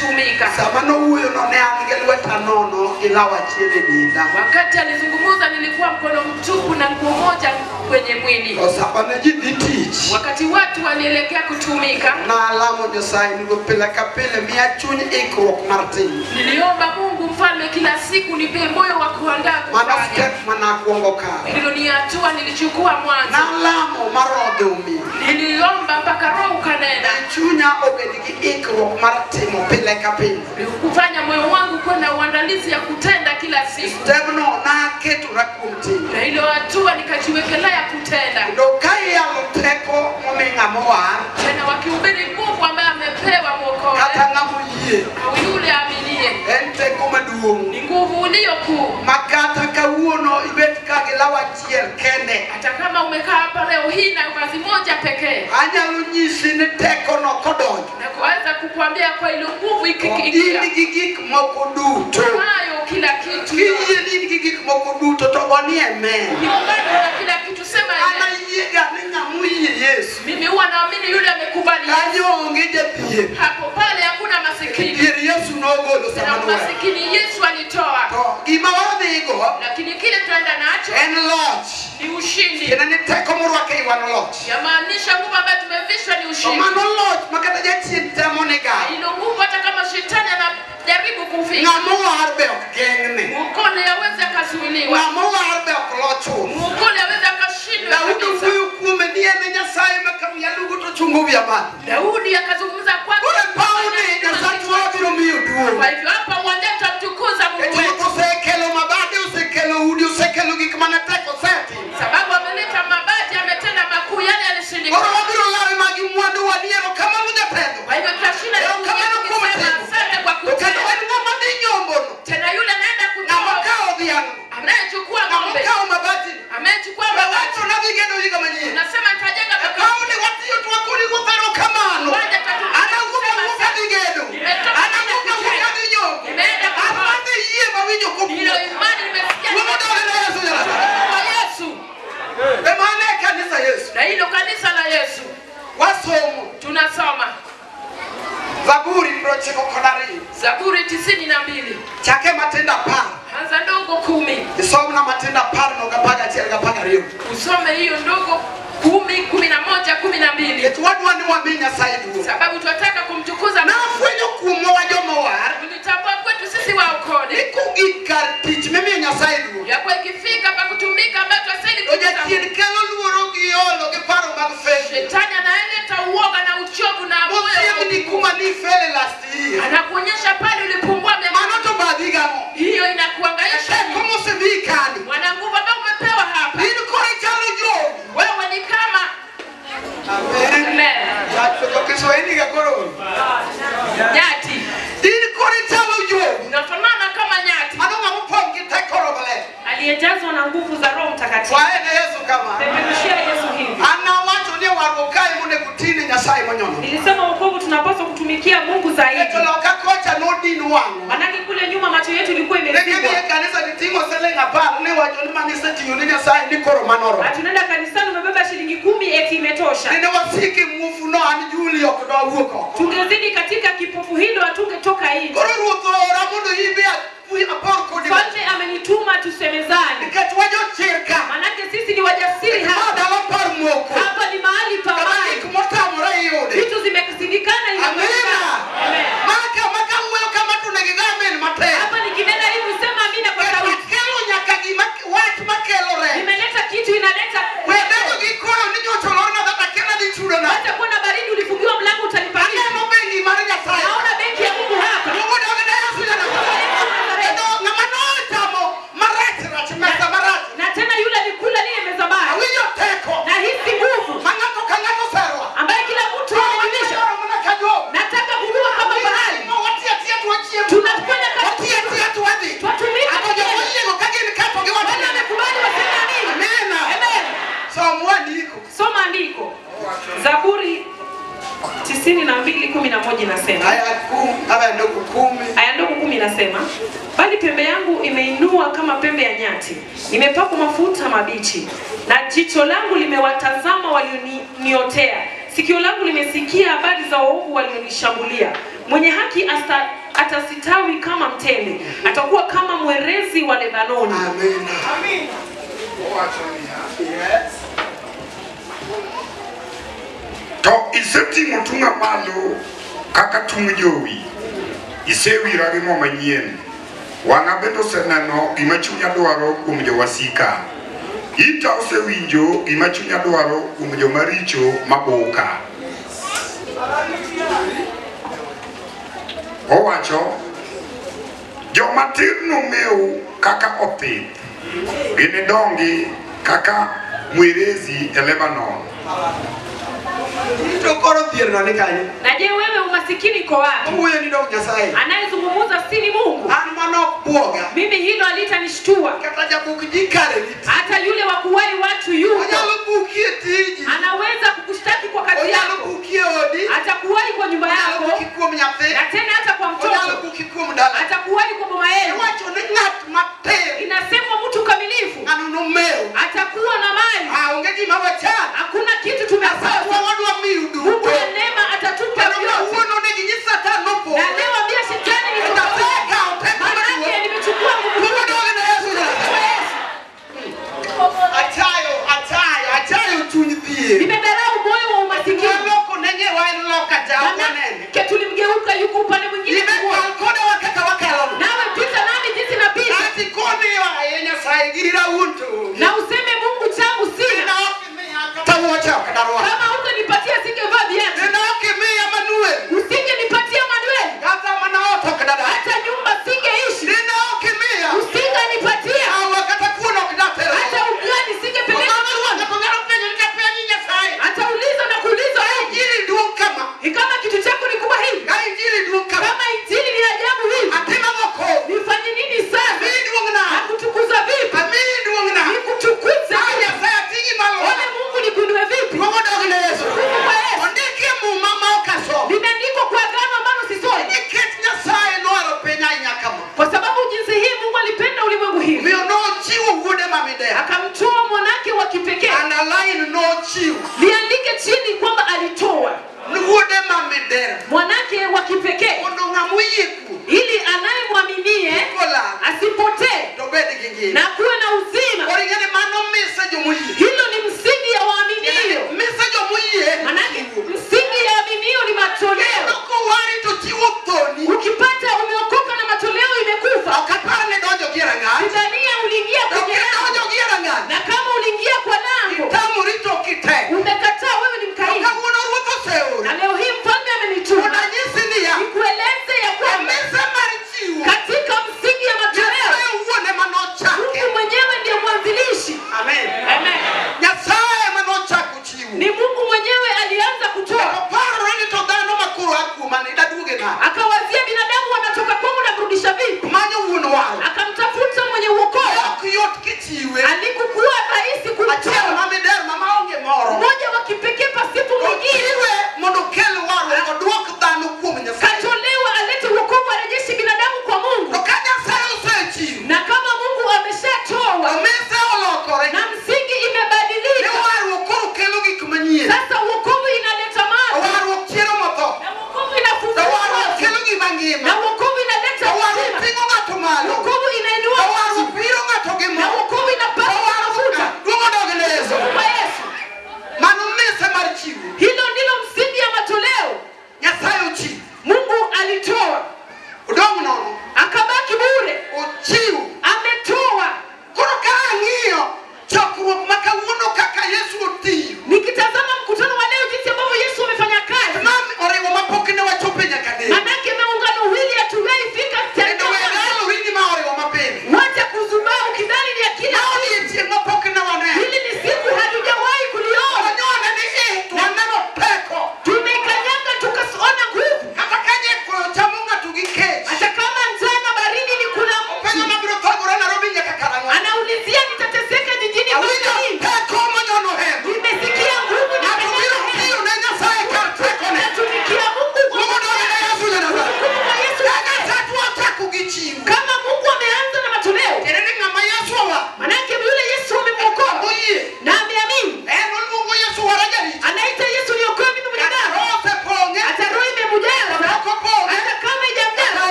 kutumika. Wakati alizungumza nilikuwa mkono mtupu na nguo moja kwenye mwili. Wakati watu walielekea kutumika, niliomba Mungu mfalme kila siku nipe moyo wa kuandaa kufanya. Hilo ni hatua nilichukua mwanzo. Niliomba mpaka roho ukanena. Kufanya moyo wangu kuwa na uandalizi ya kutenda kila siku. Na hilo hatua nikajiwekelea kutenda. Tena wakihubiri nguvu ambaye amepewa mwokozi, au yule aaminie, ni nguvu iliyo kuu. Hata kama umekaa hapa leo hii na vazi moja pekee, na kuanza kukuambia kwa ile nguvu ikiingia hayo kila kitu, kiungana na kila kitu, sema amen. Mimi huwa naamini yule amekubali hapo pale hakuna masikini. Na masikini Yesu alitoa. Lakini kile tunaenda nacho ni ushindi. Yamaanisha nguvu ambayo tumevishwa ni ushindi. Ilo nguvu hata kama shetani anajaribu kufika, mukole hawezi akazuiliwa, mukole hawezi akashindwa kabisa. Daudi akazungumza kwake. Kwa hivyo hapa uwanjani tutamtukuza Mungu wetu, sababu ameleta mabati, ametenda makuu yale yalishindikana. Kwa hivyo tutashinda tukisema asante kwa kutenda. Tena yule anaenda kutoa, anayechukua ng'ombe, amechukua mabati, nasema nitajenga hilo imani nimesikia kwa Yesu. Na hilo kanisa la Yesu tunasoma Zaburi 92. Zaburi 92. Chake matendo 10. Anza ndogo 10. Isome na matendo 10 na ukapaga chia ukapaga rio. Usome hiyo ndogo 10, 11, 12. Eti watu wani Nyasaye. Sababu tunataka kumtukuza. Na afwenyo kumowa jomo war. Tulitambua kwetu sisi waokole. Nikugika teach mimi Nyasaye. Ya kwa ikifika pa kutumika ambayo tunastahili kutumiza. Kelo luoro gi olo gi paro mag feli. Shetani analeta uoga na uchovu na moyo. Ni kuma ni fele last year. Anakuonyesha pale ulipungua miaka. Manoto badhiga mo. Hiyo inakuhangaisha. Kama usemikani. Mwana nguvu ambayo umepewa hapa. Ni kore chalo jo. Wewe ni kama Amen. Kwa Kiswahili gakoro. Nyati. Ni kore chalo jo. Unafanana kama nyati. Anonga mpongi tekoro bale. Aliyejazwa na nguvu za Roho Mtakatifu. Waende Yesu kama. Peperushia Yesu hivi. Ana watu ni warokai munde kutini Nyasaye monyono. Nilisema wokovu tunapaswa kutumikia Mungu zaidi. Etoloka kocha no dinu wangu. Manake kule nyuma macho yetu ilikuwa imefungwa. Nekeni kanisa nitingo selenga pa ne wacho ni manise tiyuni Nyasaye ni koro manoro. Tunaenda kanisani umebeba shilingi 10 eti imetosha. Nene wasiki mufu no ani Julio kudoa huko. Tungezidi katika kipofu hilo hatungetoka nje. Koro ruotho ora mundu ibe Mfalme amenituma tusemezane. Manake sisi ni wajasiri hapa. Hapa ni mahali pa amani. Vitu zimekasindikana. Amen. Hapa nikinena hivi sema amina kwa sauti. Nimeleta kitu inaleta. Hata kuwa na baridi ulifungiwa mlango utalipa. Naona benki ya Mungu hapa. Na tena yule alikula lile meza baya. Na hisi nguvu ambaye kila mtu anajilisha. Nataka kujua kama fahari. Tunafanya kazi. Tutumika. Wale wamekubali waseme amina. Amen. Soma andiko. Zaburi 92:11 inasema. Aya ndogo 10 inasema, bali pembe yangu imeinua kama pembe ya nyati, nimepakwa mafuta mabichi, na jicho langu limewatazama walioniotea, Sikio langu limesikia habari za waovu walionishambulia. Mwenye haki atasitawi kama mtende, atakuwa kama mwerezi wa Lebanoni. Amen. Amen. Yes. To iseting'o tunga malo kaka tung jowi, isewira gi mo manyien. Wang'a bende oseneno gima chunya dwaro kuom jowasika. Ita osewinjo gima chunya dwaro kuom jomaricho maboka. Owacho, joma tir nomew kaka othith, ginidongi kaka mwerezi e Lebanon. Na je, wewe umasikini uko wapi? Anayezungumza si ni Mungu? Mimi hilo halitanishtua. Hata yule wa kuwahi watu yuko. Anaweza kukushtaki kwa kazi yako. Atakuwahi kwa nyumba yako. Na tena hata kwa mtoto. Atakuwahi kwa boma yenu. Inasemwa mtu kamilifu atakuwa na mali. Hakuna kitu tumekosa. Mungu wa neema atatupa vyote. Na leo ambia shetani manake nimechukua nguvu. Nimedharau moyo wa umasikini. Manake tulimgeuka, yuko upande mwingine. Nawe pita nami jinsi napita. Na useme Mungu changu sina. Kama hutanipatia singevaa viatu. Usingenipatia Manuel. Hata nyumba singeishi. Usingenipatia. Hata ugali singepeleka. Atauliza na kuuliza kama kitu chako ni kubwa hivi. Kama injili ni ajabu hivi. Nifanye nini sasa? Nakutukuza vipi? Nikutukuze. Ole Mungu nikuinue vipi? Limeandikwa kwa agano ambalo sisomi. Kwa sababu jinsi hii Mungu alipenda ulimwengu hivi, akamtoa mwanake wa kipekee. Liandike chini kwamba alitoa mwanake wa kipekee ili anayemwaminie asipotee na kuwe na uzima. Hilo ni msingi ya waaminio. Manake msingi ya waaminio ni matoleo. Ukipata umeokoka na matoleo imekufa. Sidhania uliingia kwenye lango. Na kama uliingia kwa lango umekataa, wewe ni mkaidi. Na leo hii mfalme amenituma nikueleze ya kwamba katika msingi ya matoleo Mungu mwenyewe ndiye mwanzilishi. Amen. Amen. Ni Mungu mwenyewe alianza kutoa. Akawazia binadamu wanatoka kwangu na kurudisha vipi? Akamtafuta mwenye wokovu. Alikuwa rahisi kumtoa. Mmoja wa kipekee pasipo mwingine. Katolewa alete wokovu, arejeshe binadamu kwa Mungu. Na kama Mungu ameshatoa na msingi imebadilika, sasa wokovu inaleta maana. Na wokovu inafufua.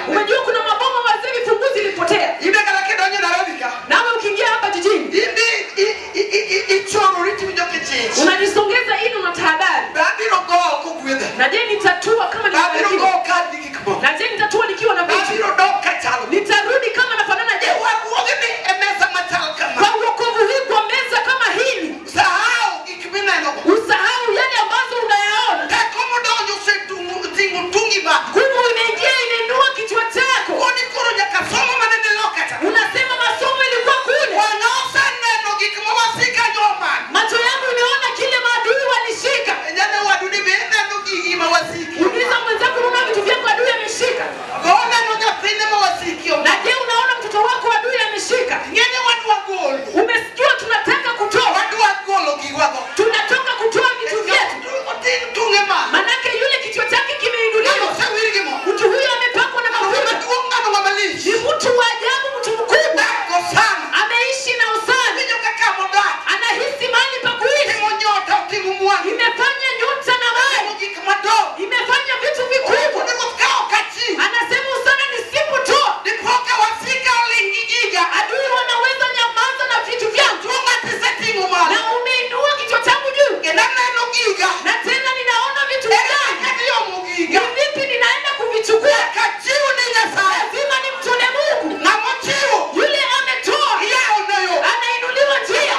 Unajua kuna maboma wazee vifunguo zilipotea. Nawe ukiingia hapa jijini unajisongeza ili unatahadhari. Na je nitatua kama nimebarikiwa? Na je nitatua nikiwa na vitu? Nitarudi kama nafanana je? Kwa wokovu hii, kwa meza kama hili, usahau yale ambazo unayaona. Nguvu imeingia, imeinua kichwa chako. Unasema masomo ilikuwa kule. Macho yangu imeona kile maadui walishika. Uliza mwenzako, unaona vitu vyako adui ameshika? Na je unaona mtoto wako adui ameshika? Umesikia tunataka kutoa. Tunatoka kutoa vitu vyetu. Manake yule kichwa chake kimeinuliwa. Mtu huyo amepakwa na mafuta. Ni mtu wa ajabu, mtu mkubwa. Ameishi na usana. Anahisi mahali pa kuishi. Imefanya nyota na mali. Imefanya vitu vikubwa. Anasema usana nisipotoa, adui wanaweza nyamaza na vitu vyangu. Na umeinua kichwa changu juu. Na tena ninaona vitu vyangu. Ni vipi ninaenda kuvichukua? Lazima nimtole Mungu. Yule ametoa, anainuliwa njia.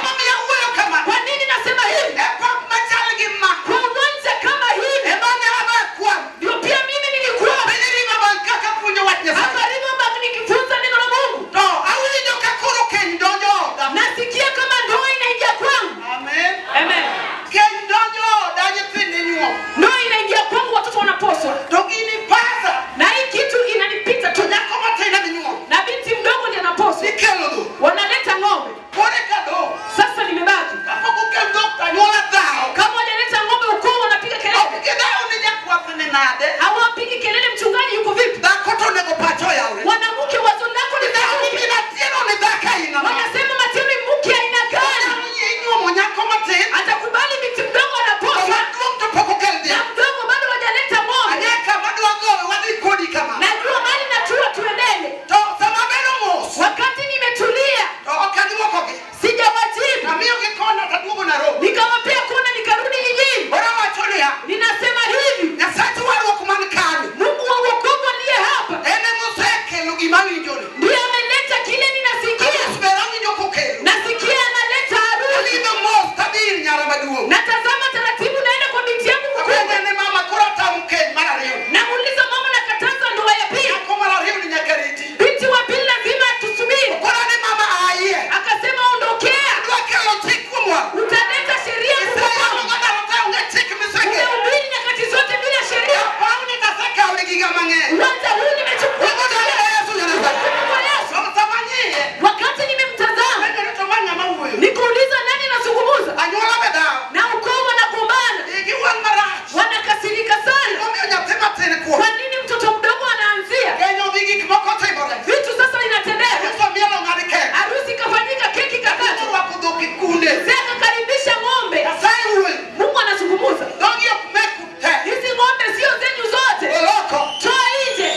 Kwa nini nasema hivi? Kwa uwanja kama hivi ndio pia mimi nilikuwa hapa Riverbank nikifunza neno la Mungu. Nasikia kama ndoa inaingia kwangu. Amen. Ndoa inaingia kwangu, watoto wanaposwa. Na hii kitu inanipita tu. Na binti mdogo ndiye anaposwa. Wanaleta ng'ombe. Sasa nimebaki. Kama wajaleta ng'ombe ukoo wanapiga kelele. Hawapigi kelele, mchungaji yuko vipi? Mwanamke wazo lako ni vipi? Wanasema Mateo ni mke aina gani? Atakubali binti mdogo anaposwa. Na mdogo bado hawajaleta ng'ombe. Najua mali natua tuendele. Wakati nimetulia sijawajibu. Nikawapea kona nikarudi jijini. Ninasema hivi, Mungu wa wokovu aliye hapa ndiye ameleta kile ninasikia. Nasikia analeta harusi. Natazama taratibu naenda kwa binti yangu mkubwa. Namuuliza mama, nakataza ndoa ya pili. Binti wa pili lazima tusubiri. Akasema ondokea. Utaleta sheria kubwa. Umehubiri nyakati zote bila sheria. Uwanja huu nimechukua. Kwa Yesu. Wakati nimemtazama nikuuliza nani anazungumza, na ukoo wanagombana, wanakasirika sana. Kwa nini mtoto mdogo anaanzia vitu? Sasa inatendeka. Harusi kafanyika, keki kakatwa, mzee akakaribisha ng'ombe. Mungu anazungumza, hizi ng'ombe sio zenyu zote, toa nje.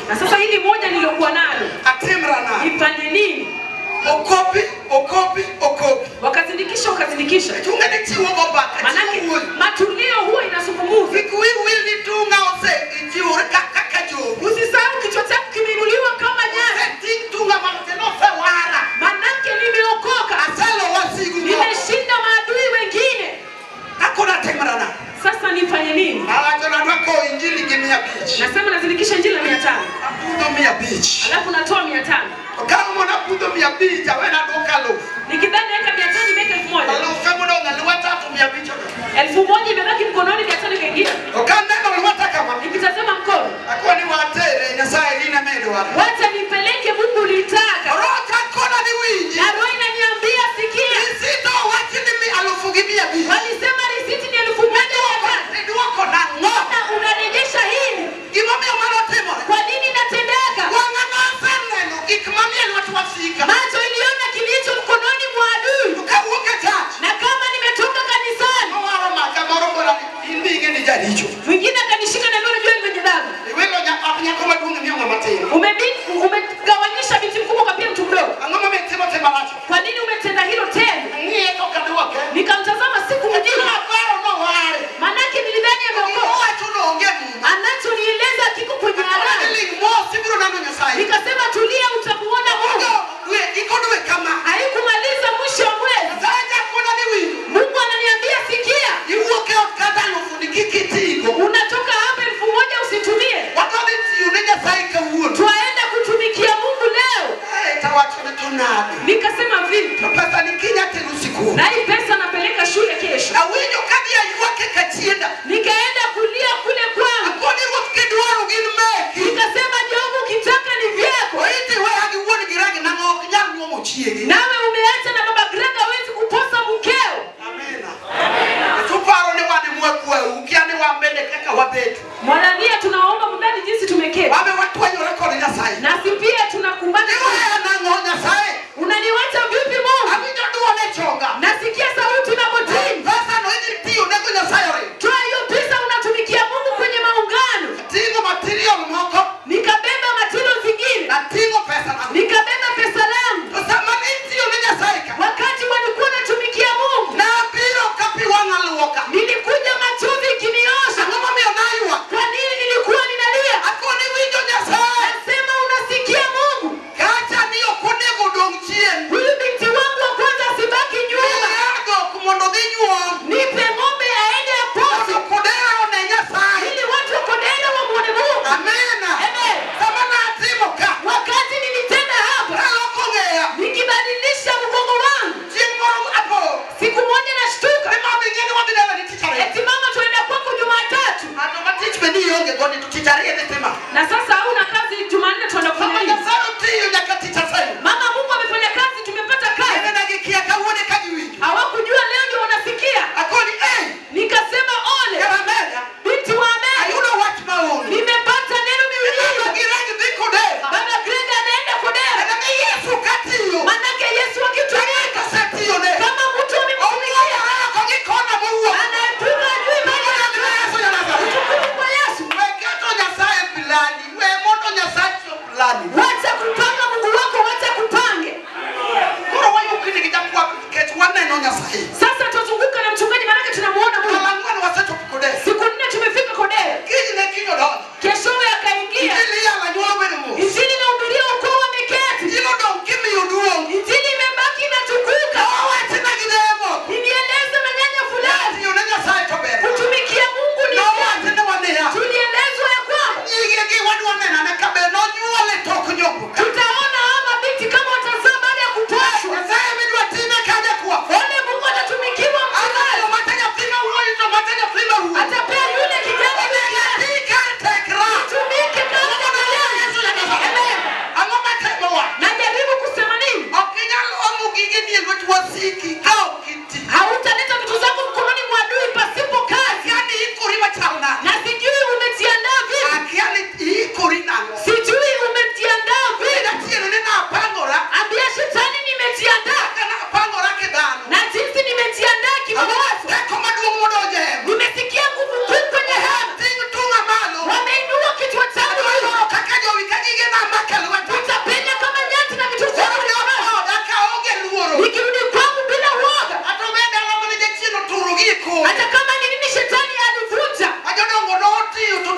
Na sasa hili moja nilokuwa nalo atimra nade? Nifanye nini? Okopi, okopi, okopi. Wakazindikisha, wakazindikisha. Tunga ni chiwo baba. Manake matulio huwa inazungumza. Usisahau kichwa chako kimeinuliwa kama nyasi. Manake nimeokoka. Nimeshinda maadui wengine. Sasa nifanye nini? Nasema nazindikisha injili na 500. Alafu natoa 500. Nikidhani naweka 500 nimeweka 1000. 1000 imebaki mkononi, 500 ikaingia. Nikitazama mkono, wacha nipeleke Mungu ulitaka. Na roho inaniambia sikia. Walisema risiti ni 1500. Mbona unarejesha hili? Kwa nini natendeka? Macho iliona kilicho mkononi mwa adui. Na kama nimetoka kanisani, mwingine akanishika na mimi, unajua ni mwenye dhambi. Umegawanyisha binti mkubwa kwa pia mtu mdogo. Kwa nini umetenda hilo tena? Nikamtazama siku mjini. Manake nilidhani ameokoka. Anachonieleza kiko kwenye alama. Nikasema tulia, utamuona Mungu. Haikumaliza mwisho wa mwezi. Mungu ananiambia sikia. Unatoka hapa 1000 usitumie. Twaenda kutumikia Mungu leo. Nikasema vipi? Na hii pesa napeleka shule kesho. Nikaenda kulia kule kwangu. Nikasema Jehova, ukitaka ni vyako. Nawe umeacha na baba Grega hawezi kuposa mkeo. Amina. Mwanania tunaomba mndani jinsi tumeketi. Nasi pia tunakumbana. Unaniwacha vipi Mungu? Nasikia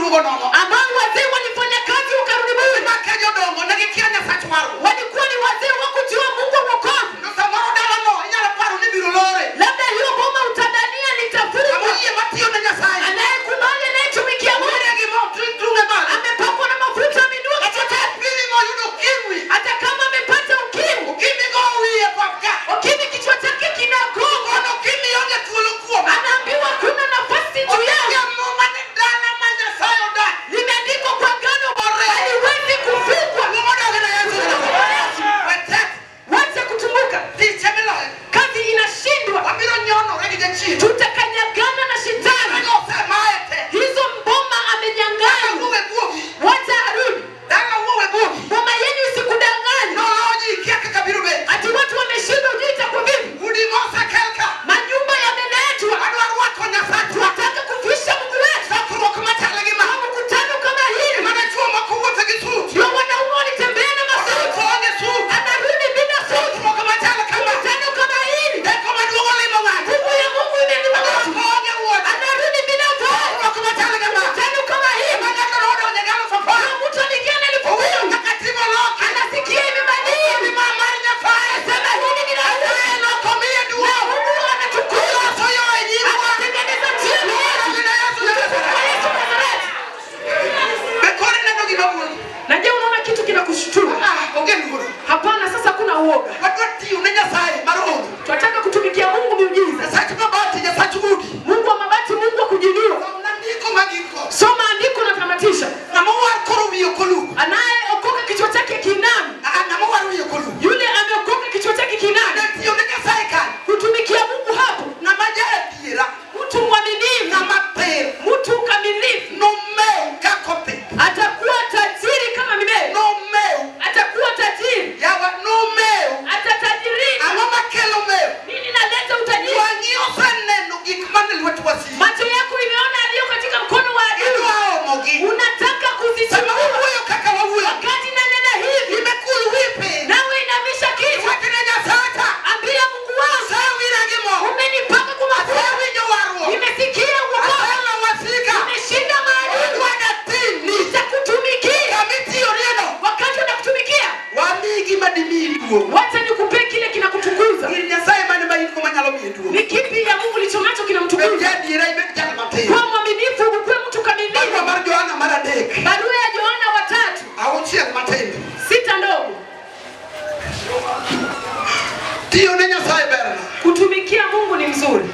giduogo nono. Ambao wazee walifanya kazi wakarudi bure. Make jodongo ne gikia Nyasach warruok. Walikuwa ni wazee wakujua Mungu wa wokovu. To samoro dalano inyalo paro ni biro lore. Labda hiyo boma utadhania litafungwa. Ng'ama oyie matiyo ne Nyasaye. Anayekubali, anayetumikia Mungu, Owere gi mo tunge malo. amepakwa na mafuta, ameinua kichwa chake. Pili moyudo ukimwi. Hata kama amepata ukimwi, Ukimwi go wiye pap ka. ukimwi kichwa chake kinagonga. Kono ukimwi onge thuolo kuome. Anaambiwa kuna nafasi juu Ondike yao. Muma ni dala ma Nyasaye odak. Limeandikwa kwa agano, haliwezi kufungwa. Ang'o modog ne Yesu? Wetek. Wacha kutumbuka, Tich emiloyo. kazi inashindwa. Wabiro nyonore gi jachien. Tutakanyagana na shetani. Mago osemaye te. Hizo mboma Dala amenyang'anya. wuo we buogi. Wacha arudi. Dala wuo we buogi. Boma yenu isikudanganye. Noloji ikia kaka biro bet. Ati watu wameshindwa, hujui itakuwa vipi. Udi mosekel ka. Manyumba yameletwa. Adwa rwako Nyasachwa. Tunataka kufisha Mungu wetu. Chokruok machal gi ma. Kwa mkutano kama hili, Mana chuo moko wuotho gi sut. ndio wanaume walitembea na masuti, Odonjo onge sut. anarudi bila suti. Chokruok machal kama. Mkutano kama hili, Teko maduong' olimo ng'ato. nguvu ya Mungu imelima mtu, Odonjo onge wuoche. anarudi bila vazi. Chokruok machal kama. Mkutano kama hili, Ema ng'ato nodonjo e galof apar. ndio mtu aliingia na elfu Owinjo kumi kaka timo loki. anasikia imebadilika, Ni ma mar Nyasaye. anasema hili ni la Nyasaye nokomiye na duong'. Mungu anachukua, Oloso yo e nyimwa. anatengeneza njia yetu. Odonjo ne Yesu Kwa Yesu Nazareti. Be koro ineno gima wuoyi? Na je, unaona kitu kinakushtua? Ah, onge luoro. Hapana, sasa kuna uoga. Wadwa tiyo ne Nyasaye mar hono. Tunataka kutumikia Mungu miujiza, Nyasach mabati, Nyasach udi. Mungu wa mabati, Mungu wa kujiinua. Somna ndiko magiko. Soma andiko na tamatisha. Ng'ama owar koro wiye ok olugo. Anayeokoka kichwa chake kinami, Ah, ng'ama owar wiye ok olugo. yule ameokoka kichwa chake kinami, Ne tiyo ne Nyasaye kanyo. kutumikia Mungu hapo, Ng'ama jaadiera. mtu mwaminifu, Ng'ama tir. mtu kamilifu, Nomew ka kothi. atakuwa tajiri kama mimea, Nomew. atakuwa tajiri, Yawa nomew. atatajirika. Ang'o makelo mew? Nini naleta utajiri? Wang'i oseneno gik mane lwet wasiki. Macho yako imeona aliyo katika mkono wa adui, Idwa omogi. unataka Sama kuzichukua. wawuoyo kaka wawuoyo. Wakati nanena hivi, Imekul wi piny. nawe inamisha kichwa, Iwach ne Nyasacha. ambia Mungu wangu, Asewira gi mo. umenipaka kwa mafuta, Asewinjo warruok. nimesikia wokovu, Aselo wasika. nimeshinda maadui, Idwa datini. nitakutumikia. Kama itiyonieno. Wakati unakutumikia, Wamiyi gima dimiyi duong'. wacha nikupee kile kinakutukuza. Gir Nyasaye mane ma in go manyalo miyi duong'. Ni kipi ya Mungu ulicho nacho Bed kinamtukuza? jaadiera ibed jal matir. Kuwa mwaminifu, ukuwe mtu Barua kamilifu. mar Johana mar adek. Barua ya Yohana watatu Auchiel matindo. sita ndogo. Tiyo ne Nyasaye berna. Kutumikia Mungu ni mzuri.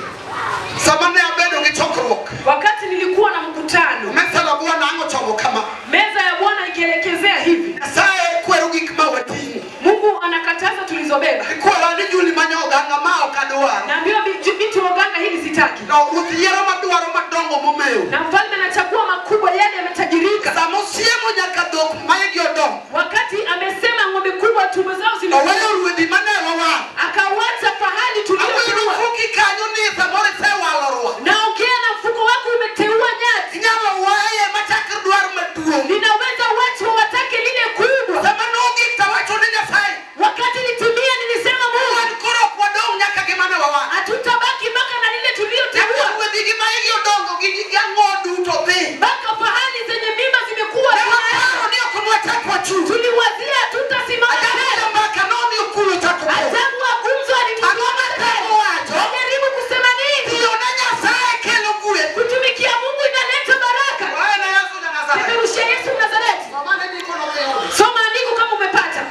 Sama ne abedo gi chokruok, Wakati nilikuwa na mkutano, mesa la Bwana ang' ochomo kama. meza ya Bwana ikielekezea hivi, Nyasaye kwero gik ma wating'o. Mungu anakataza tulizobeba. Ikwera ni Juli manyo oganga ma ok adwar. Naambiwa binti wa uganga hili sitaki, To ruoth yiero madwaro madongo momew. na mfalme anachagua makubwa yale yametajirika. Sama osiemo nyaka dhok ma igi odongo. Wakati amesema ng'ombe kubwa tumbo zao zime, Oweyo ruedhi mane wawalo. akawacha fahali Awuoyo tulioteua. nofuki kanyo ni samoro isewalo rwath. Naongea na mfuko wako umeteua nyati, Inyalo weye machak dwar maduong'. ninaweza watu watake lile kubwa. Sama nogik tawacho ni Nyasaye. Wakati litimia, nilisema Mungu, Wan koro ok wadong' nyaka gi mane wawalo. hatutabaki mpaka na lile Nyaka tuliyoteua, ruedhi gi ma igi odongo gi ang'o duto dhi. mpaka fahali zenye mimba zimekuwa Ne zinaenda. waparo ni ok nwachak wachung'. Tuliwazia hatutasimama Ajabu tena. jambaka nomiyo kulo chako po. Ajabu wa gumzo Ang'o matemo wacho? Wajaribu kusema nini? Tiyo ne Nyasaye kelo gweth. Kutumikia Mungu inaleta baraka. Wae ne Yesu ja Nazareth. Peperushia Yesu Mnazareti. Mama ne ndiko nodhiyudo. Soma andiko kama umepata.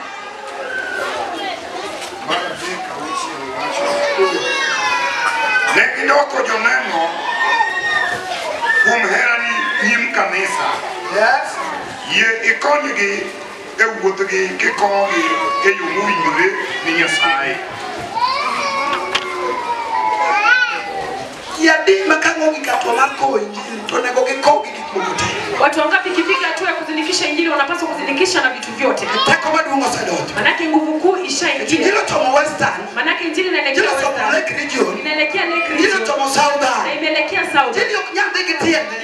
Mar adek auchiel wacho. Ne gidoko joneno kuom herani nyim kanisa. Yes. Yie ikonygi e wuodhgi kikowogi e yo mowinjore ni Nyasaye. Ji adi ma ka ng'o gi hatua mar kowo injili to onego gikow gi gik moko te. Watu wangapi ikifika hatua ya kuzindikisha injili wanapaswa kuzindikisha na vitu vyote? Teko maduong' osedonjo. Manake nguvu kuu ishaingia. Injili ochomo Western, Manake injili inaelekea injili ochomo Western, Lake Region, inaelekea Lake injili Region ochomo na Southern. imeelekea Southern. Injili ok nyal dhi gi tiende.